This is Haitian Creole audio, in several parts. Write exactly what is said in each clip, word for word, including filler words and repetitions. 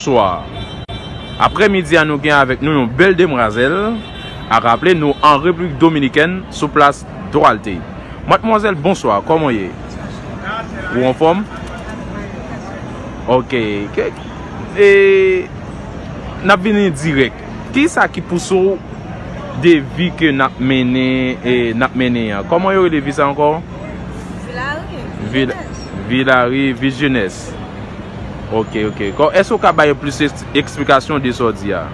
Bonswa. Aprèmidi a, nou gen avèk nou yon bèl demwazèl. A raple, nou an Repiblik Dominikèn, sou plas Duarte. Madmwazèl, bonswa, kòman w ye? Ou anfòm? Ok. Ke, e, n ap vini dirèk. Kisa ki pouse w de vi ke n ap mennen, e, n ap mennen an? Kòman yo rele vi sa ankò? Vilari, Vil-, Vilari, vi jenès. Ok, ok. Kò, èske w ka bay plis eks-, eksplikasyon de sa w di a?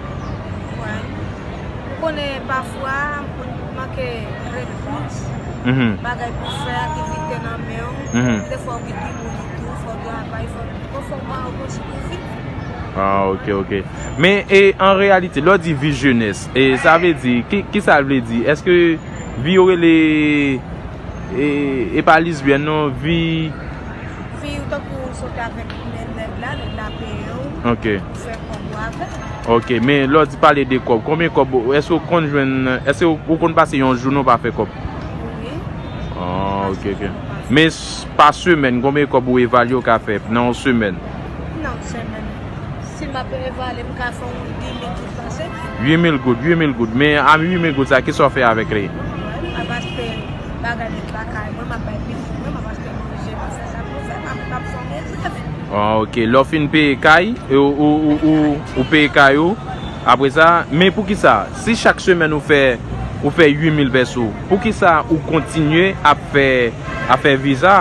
Ou konnen, pafwa, ou konn manke repons, bagay pou fè, aktivite nan men w. Defwa, ou gen timoun tou, fò w travay, fò, fò w ba yo konsi pou viv. Ah, ok, ok. Men, e, an reyalite, lè w di vi jenès, e, sa vle di, ki, ki sa vle di? Èske vi yo rele E, e pa lesbyèn non, vi. Fi, tankou ou sot avèk men nèg la, nèg la peye w. Ok. Ou fè kòb ou avè l. Ok, men lè w di pale de kòb, konbyen kòb, èske w konn jwenn, èske w, ou konn pase yon jou non pa fè kòb? Wi. Ah, ok, ok. Men s-, pa semèn, konbyen kòb ou evalye w ka fè nan yon semèn? Nan yon semèn. Si m ap evalye, m ka fè yon uit mil goud pa semèn. Uit mil goud, uit mil goud. Men a uit mil goud sa, kisa w fè avèk li? M ap achte bagay nan lakay mwen, m ap bay pitit mwen, m ap achte manje, m ap fè sa pou fè, m ap, m ap fè yon rezèv. Ah, ok. Lè w fin peye kay, ou, ou, ou, ou, ou peye kay ou, apre sa, men poukisa, si chak semèn ou fè, ou fè uit mil pèso, poukisa ou kontinye ap fè, ap fè vi sa?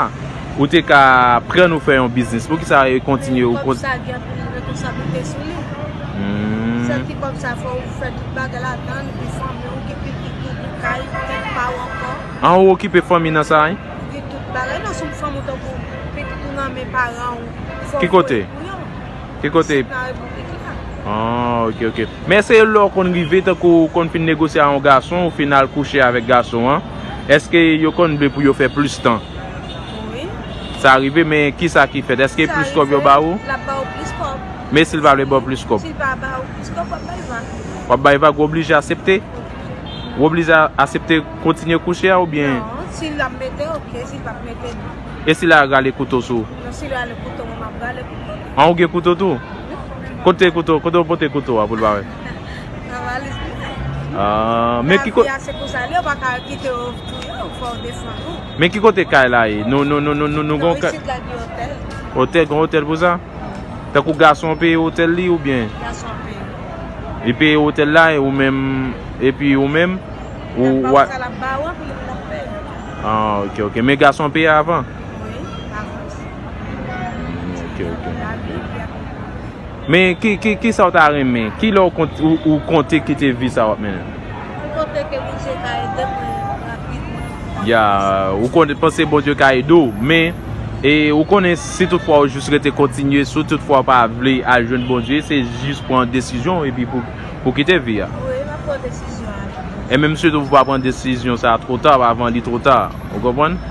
Ou te ka pran nou fè yon biznis. Poukisa e kontinye ou kont- Kòb sa gen anpil rekonsablite sou li. Hmm. Sèl ti kòb sa fò ou fè tout bagay ladan l, epi fanmi w, gen pitit ou, gen kay, gen pa w ankò. An, ou okipe fanmi nan sa, wi? Ou gen tout bagay. Non, sou fanmi w tankou pitit ou nan men paran w. Fò w voye pou yo. Ki kote? Ki kote? Isit nan Repiblik la. Ah, ok, ok. Men èske lè w konn rive, tankou w konn fin negosye a yon gason, ou fin al kouche avèk gason an, èske yo konn vle pou yo fè plis tan? Wi. Sa rive, men kisa ki fèt? Èske plis kòb yo ba ou? L ap ba ou plis kòb. Men si l pa vle ba w plis kòb? Si l pa ba ou plis kòb, w ap bay vag. W ap bay vag, ou oblije aksepte? Ou oblije a-, aksepte kontinye kouche a oubyen? Non, si l ap mete, ok, si l p ap mete, non. E si l al rale kouto sou ou? Non, si l rale kouto, mwen m ap rale kouto. An, ou gen kouto tou? Kote kouto, kote w pote kouto a pou l pa wè? Nan valiz mwen. Ah, men ki ko- Lavi a se konsa l ye, ou pa ka kite yo touye w, fò w defann ou. Men ki kote kay la ye? Nou, nou, nou, nou, nou, nou gon kay. Non, isit la gen otèl. Otèl, gon otèl pou sa? Tankou gason an peye otèl li oubyen? Gason an peye. Li peye otèl la, e ou menm, epi ou menm, ou... L ap ba w sa l ap ba w an, pou li, l ap peye. Ah, ok, ok. Men gason an peye avan? Wi, avan. Ok, ok. Men ki, ki, kisa w ta renmen? Ki lè w kont-, ou, ou konte kite vi sa w ap mennen? M konte ke Bondye ka ede mwen rapidman. Ya, ou konn panse Bondye ka ede w, men, e, ou konnen si toutfwa ou jis rete kontinye, si toutfwa ou pa vle al jwenn Bondye, se jis pran desizyon epi pou, pou kite vi a. Wi, m ap pran desizyon a. E menm si ou pa pran desizyon sa a twò ta, avan li twò ta, ou konprann?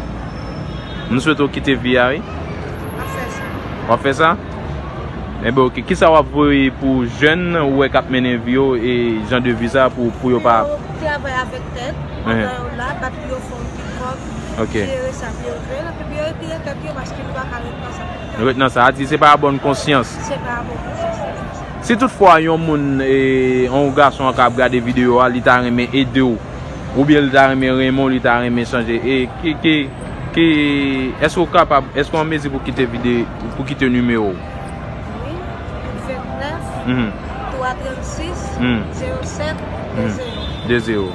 M swete w kite vi a, wi. M ap fè sa. W ap fè sa? Enben, ok. Kisa w ap voye pou jèn ou wè k ap mennen vi yo e jan de vi sa pou, pou yo pa... Pou yo travay avèk tèt, pandan yo la, bat pou yo fè yon ti kòb, jere sa pou yo jere, epi yo retire tèt yo, paske nou pa ka ret nan sa. Ret nan sa, a di se pa bòn konsyans. Se pa bòn konsyans. Si toutfwa yon moun, e, yon gason an k ap gade videyo a, li ta renmen ede w, oubyen li ta renmen renmen w, li ta renmen chanje, e ki, ki, ki, èske w kapab, èske w an mezi pou kite vide-, pou kite nimewo w? Wi, vennèf, twa trannsis, zewo sèt, de zewo. De zewo.